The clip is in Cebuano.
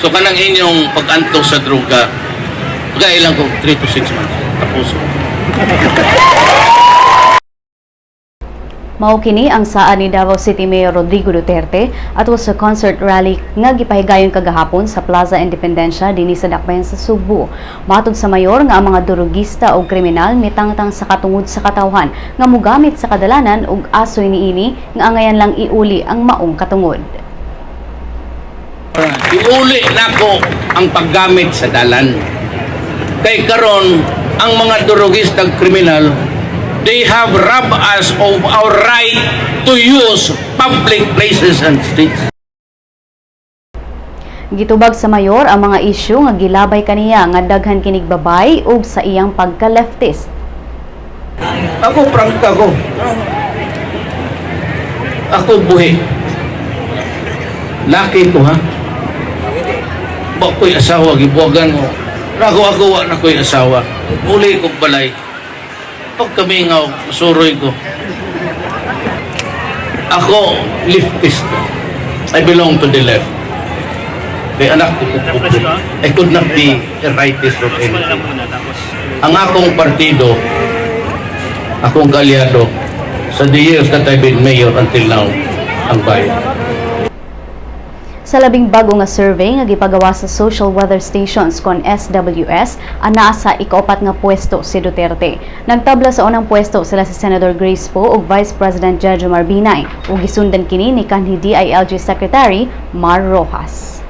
So kanang inyong pag-antos sa droga, pagkailang ko 3 to 6 months. Tapos. Mao kini ang saad ni Davao City Mayor Rodrigo Duterte atol sa concert rally nga gipahigayon kagahapon sa Plaza Independencia dinhi sa Dakbayan sa Sugbo. Matod sa mayor nga ang mga durugista o kriminal mitangtang sa katungod sa katawhan nga mogamit sa kadalanan ug asoy niini nga angayan lang iuli ang maong katungod. Iuli nako ang paggamit sa dalan. Kay karon ang mga durugista, kriminal, they have robbed us of our right to use public places and streets. Gitubag sa mayor ang mga isyu nga gilabay kaniya nga daghan kinig babay ug sa iyang pagka-leftist. Ako, prangka ko. Ako buhi. Laki ko, ha? Wa ko'y asawa, gibuwagan ko. Ako, ako, wa na ko'y asawa. Uli kong balay. Pag kami nga, suroy ko. Ako, leftist. I belong to the left. Kay anak ko ko. I could not be a rightist or anything. Ang akong partido, akong kaalyado, sa the years that I've been mayor until now, ang Bayan. Sa labing bago nga survey nga gipagawa sa Social Weather Stations kon SWS, anaa sa ikaupat nga pwesto si Duterte. Nagtabla sa unang pwesto sila si Senator Grace Poe ug Vice President Jejomar Binay ug gisundan kini ni kanhi DILG Secretary Mar Roxas.